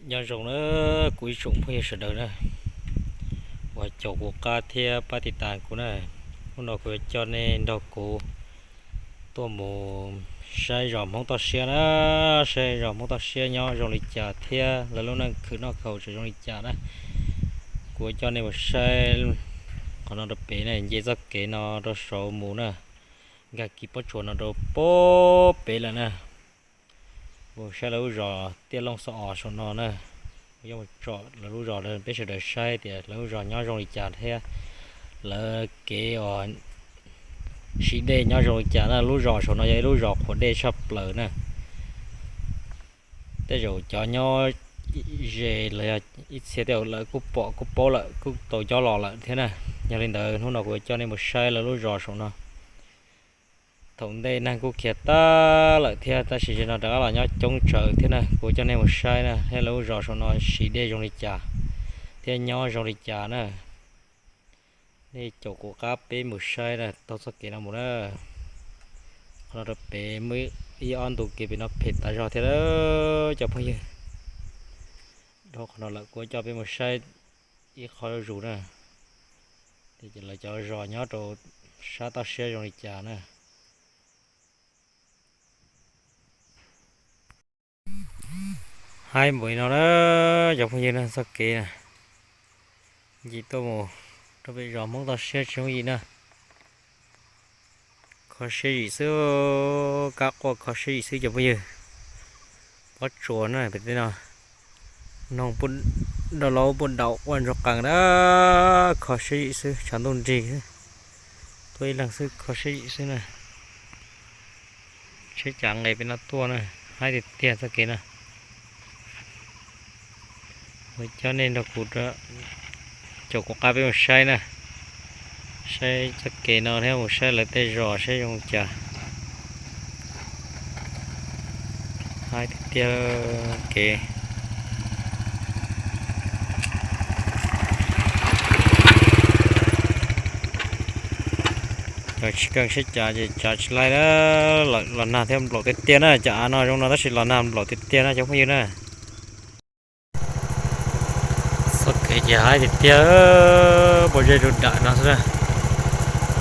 Nyob zoo na kuv ib tsoom phooj ywg sawv daws na, uas caum kuv qab thiab pab tiv tas kuv na. Hnub no kuv yuav coj nej nrog kuv tuaj mus saib zos Hmoob toj siab na, saib zos Hmoob toj siab nyob zoo li cas thiab lawv lub neej khwv noj khwv haus tseem zoo li cas na. Kuv yuav coj nej mus saib qhov no rau pem na, nce txoj kev no rau saud mus na, nkag kiv pob tsuas no rau pem lawm na. Mus saib lawv lub zos Tiaj Looj Xov Os saum no na. Kuv yuav mus tsom lawv lub zos rau peb sawv daws saib tias lawv lub zos nyob zoo li cas thiab lawv kev uas siv dej nyob zoo li cas na. Lub zos saum no yog ib lub zos qhuas dej tshaj plaws na. Tej zaum cov nyob ze los yog ib txhia tej zaum lawv kuj pom kuj paub lawm, kuj tau nyob los lawm thiab na. Yog li ntawd hnub no kuv yuav coj nej mus saib lawv lub zos saum no. Thaum ntej neeg kuj khiav tag lawm thiab, tab sis zaum no rov qab los nyob coob tsawv thiab na. Kuv coj nej mus saib na, thiab lawv lub zos saum no siv dej zoo li cas thiab nyob zoo li cas na. Nej caum kuv qab peb mus saib na, taug txoj kev no mus na. Qhov no rau pem muaj ib ob ntu kev pem no phem tas zog thiab cov phooj ywg. Dhau qhov no lawm kuv coj peb mus saib ib qho zuj zus na, tias lawv cov zos nyob rau sab toj siab zoo li cas na. Haib npaum li no na cov phooj ywg na, txoj kev na, nce tuaj mus rau pem zos Hmoob toj siab tsis yooj yim na. Kho siab zim xwb, kab quaj kho siab zim xwb cov phooj ywg. Pob tsuas na pem tej no, noog daj laub puaj daum quaj ntsuag qees na, kho siab zim xwb, tshav ntuj nrig xwb, tuaj ib leeg xwb kho siab zim xwb na. Tsheb cav nqes pem no tuaj na, haib tiag tiag txoj kev no. Kuv coj nej nrog kuv, caum kuv qab peb mus saib na, saib txoj kev no thiab mus saib lawv tej zos saib zoo li cas. Haib tiag tiag kev. Cov tsis keej sib cav ces cav tsis laij na, los nag thiab nplaum tiag tiag na. Cov av no zoo no tab sis los nag nplaum tiag tiag na cov phooj ywg na. Txoj kev ces haib tiag tiag, pob zeb rau nram no xwb na.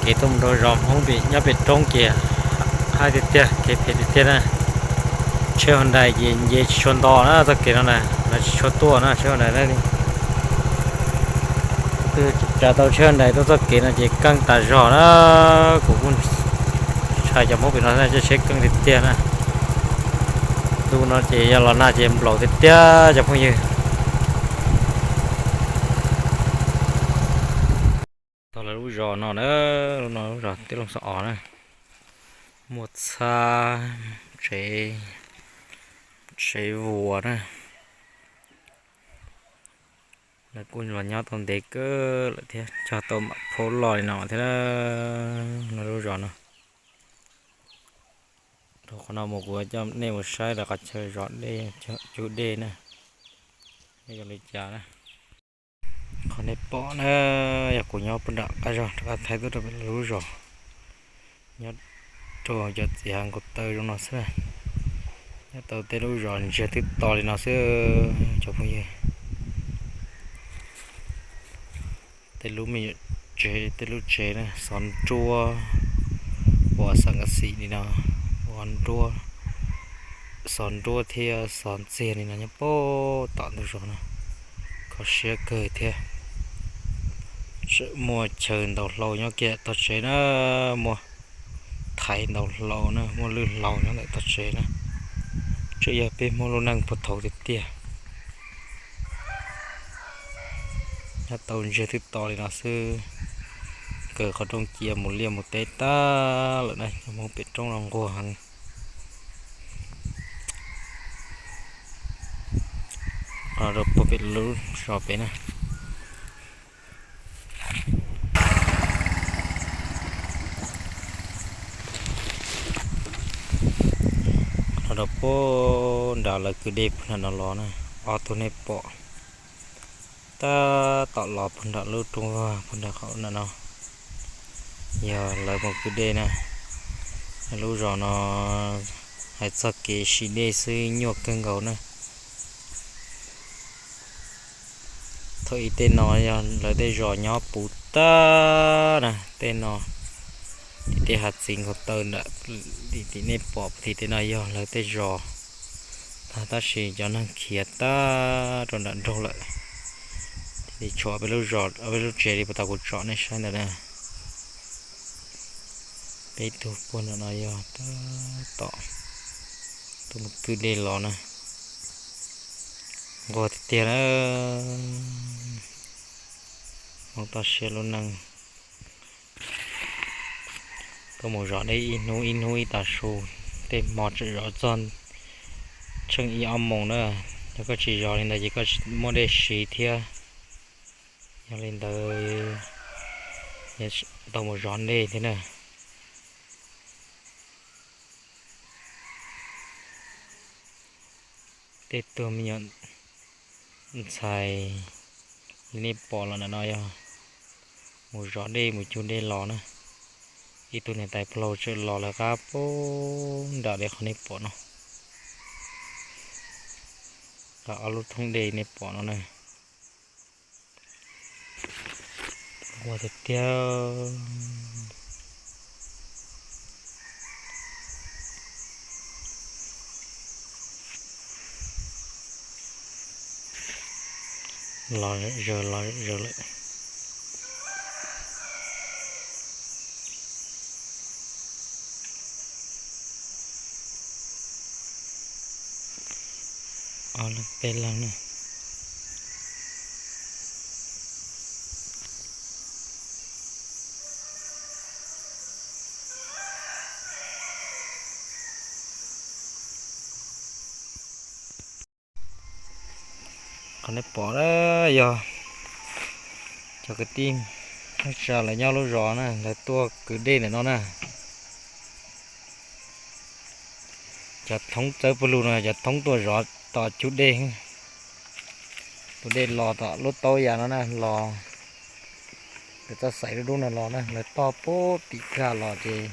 Kev tuaj mus rau zos Hmoob pem nyob pem roob ces haib tiag tiag, kev phem tiag tiag na. Tsheb Hyundai ces nce tsis tshua nto na txoj kev no na, lawv tsis tshua tuaj na tsheb Hyundai na. Twb tsa tau tsheb Hyundai tuaj txoj kev no ces keej tas zog na. Kuv kuj ntshai cov Hmoob pem no coj tsheb keej tiag tiag na. Ntu no ces yog los nag ces nplaum tiag tiag cov phooj ywg. Txog lawv lub zos no na, lub no lub zos Tiaj Looj Xov Os na, muaj txhab, tsev, tsev vuas na. Lawv kuj los nyob tau ntev kawg lawm thiab, cog tau mam phaub loj li no thiab na. Lawv lub zos no, rau qhov no mus kuv coj nej mus saib lawv qhov chaw zos dej, cug dej na, nej yuav li cas na. Qhov nej pom na, yog kuv nyob puag nram qab zos rov qab thaij tuaj rau pem lub zos, nyob rau cov txiv hav nkaus taw zoo no xwb na. Nyob tau tej lub zos ntsiag twb to li no xwb cov phooj ywg. Tej lub me nyuam tsev, tej lub tsev na, xov nruab, ua xam kas xim li no, ua nruab, xov nruab thiab xov ntxiag li no nyob puag tom ntug zos no. Kho siab kawg thiab. Tseem muaj chaw ntaus hlau nyob kiag tog tsev na, muaj thaiv ntaus hlau na, muaj lwj hlau nyob ntawm tog tsev na. Tseem yog peb Hmoob lub neej puag thaum tiag tiag. Nyob tau ntsiag twb to li no xwb, kaw qhov rooj cia mus liaj mus teb tag lawm na, cov Hmoob pem roob no nquag heev. Qhov rau puag pem lub zos pem na. Qhov rau puag nram lawv kwj dej puag nram no los na, ob tug nej pom tab tom los puag nram lub rooj vag puag nram qhov nram no, yog lawv mus kwj dej na. Lub zos no hais txog kev siv dej xwb nyuaj kawg nkaus na. Thaum ub tej no yog lawv tej zos nyob puv tag na, tej no, tim tej hav txiv nkaus taw nram, tim nej pom puv tim tej no yog lawv tej zos tag, tab sis cov neeg khiav tag rau nram nroog lawm. Ces tshuav peb lub zos, peb lub tsev li puag ta kuv tsom nej saib ntawd na. Peb tug puag nram no yog tab tom tuaj mus kwj dej los na. Nquag tiag tiag na. Hmoob toj siab lub neej. Tuaj mus zov dej ib hnub ib hnub ib tag su, tej hmo tseem zov txog tsheej ib ob moos na. Yog koj tsis zov li ntawd ces koj tsis muaj dej siv thiab. Yog li ntawd, tau mus zov dej thiab na. Tej tug me nyuam ntxhais li nej pom los ntawm no yog mus zov dej mus cug dej los na. Ib tug niam tais plaub hau tseem los lawv qab puag nram li qhov nej pom no, qab ob lub thoob dej nej pom no na. Ua tiag tiag. Los zaws los zaws lawm. Ob leeg peb leeg na. Qhov nej pom na yog cov kwv tij neej tsa lawv nyob lub zos na, lawv tuaj kwv dej ntawm no na. Cov thoob txawb pawg lug no cov thoob tuaj zov tos cug dej. Tus dej los tom lub taub ya no na, los lawv txoj xaim dub dub no los na, lawv toj puag tim kag los ces,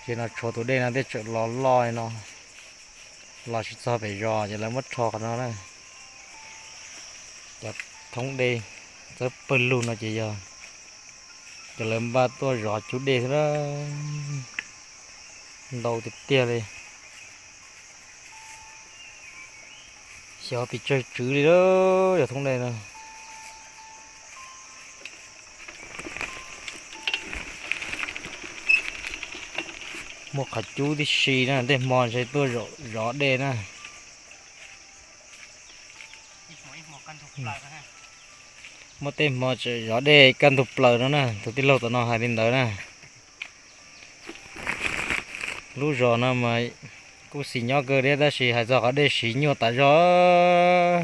ces no tshuav tus dej no thiaj tseem los loj li no, los tsis txog pem zos ces lawv muab rho qhov no na. Cov thoob dej txawb pawg lug no ces yog cov lawv npaj tuaj zov cug dej xwb na. Ntau tiag tiag li. Xyov pes tsawg tswv li lawm cov thoob dej no. Muaj qhov cub tib si na, tej hmo ntshe tuaj zov dej na. Muaj tej hmo tseem zov dej kaj ntug plaws no na, tus tij laug tom no hais li ntawd na. Lub zos no mas kuj xis nyob kawg thiab tab sis hais txog qhov dej siv nyuaj tas zog.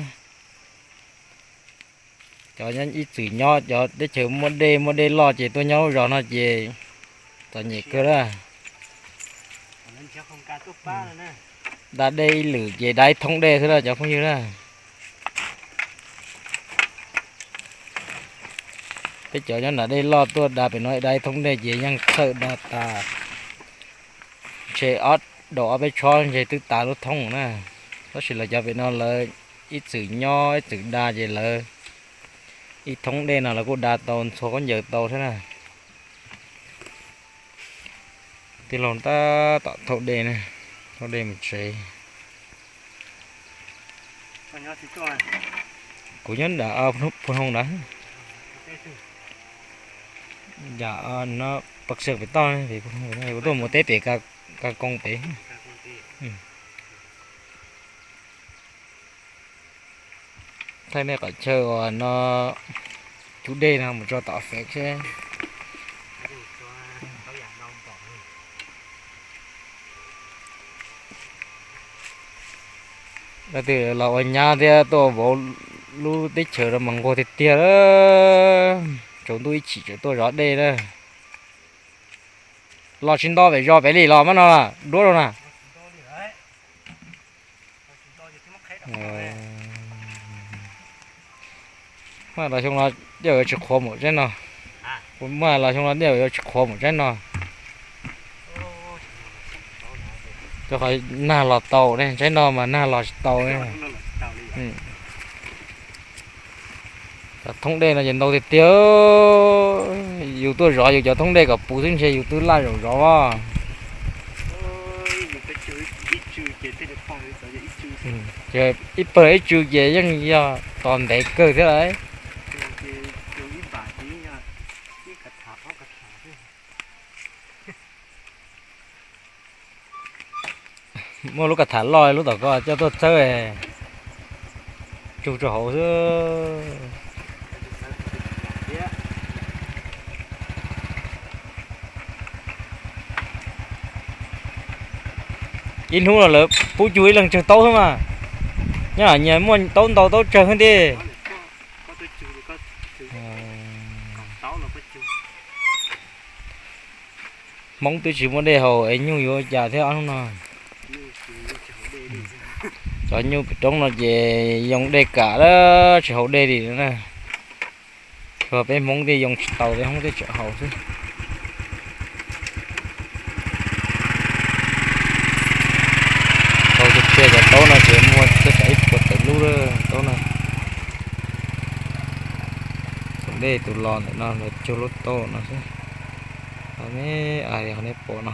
Cov ib txwm nyob cov teb chaws muaj dej muaj dej loj ces tuaj nyob lub zos no ces txom nyem kawg na. Da dej ib lwm ces da ib thoob dej xwb na cov phooj ywg na. Peb cov nyob nram dej loj tuaj da pem no da ib thoob dej ces yeej txhawj da tas. Ntshe ob, daus ob peb tshob ntshe twb tas lub thoob na. Tab sis lawv cov pem no lawv ib txwm nyob ib txwm da ces lawv ib thoob dej no lawv kuj da tau ntxhua khaub ncaws tau thiab na. Tij laug tab tom thauj dej ne, thauj dej mus tsev. Kuv nyob nram Phu Hoo ntawd. Yam no pas xees pem toj, kuv tuaj mus teb pem Ka Koo pem. Thaij nej qhov chaw uas no cub dej no mus tso tom fem seb. Leej twg los ua nyab thiab tuaj vauv lub teb chaws no mas nquag tiag tiag. Tsaus ntuj ib chim tseem tuaj zov dej na. Los tsis nto pem zos pem li los mas no duab rau na. Mas los xyoo no dej yuav tsis qhuav mus tsaib no. Mas los xyoo no dej yuav tsis qhuav mus tsaib no. Rau qhov nag los tau ne, tsaib no mas nag los tsis tau ne. Cov thoob dej no ces ntau tiag tiag. Yus tuaj zov yus cov thoob dej kom puv xwb ntshe yus twb laj zaum zov os. Ib pawg ib tsw ces yeej yog tos ntev kawg thiab lawm. Muaj lub kav tham loj lub tom ko coj tuaj txhawb, tsug rau hauv xwb. Ib hnub no lawv pub cug ib leeg tsawg taub xwb mas. Nyob nyias muaj taub ntau taub tsawg xwb ntij. Hmoob twb tsis muaj dej haus es nyuj yuav ua cas thiab ob hnub no. Cov nyuj pem roob no ces yoo dej kam lawm tsis haus dej li na. Tsuas peb Hmoob thiaj yoo tsis tau, peb Hmoob thiaj tseem haus xwb. Tau tiag tiag cov taub no ces muaj tej tsam ib puas tawm lub taub no. Tus dej tus los ntawm no lawv cug lub taub no xwb. Qhov nej pom no.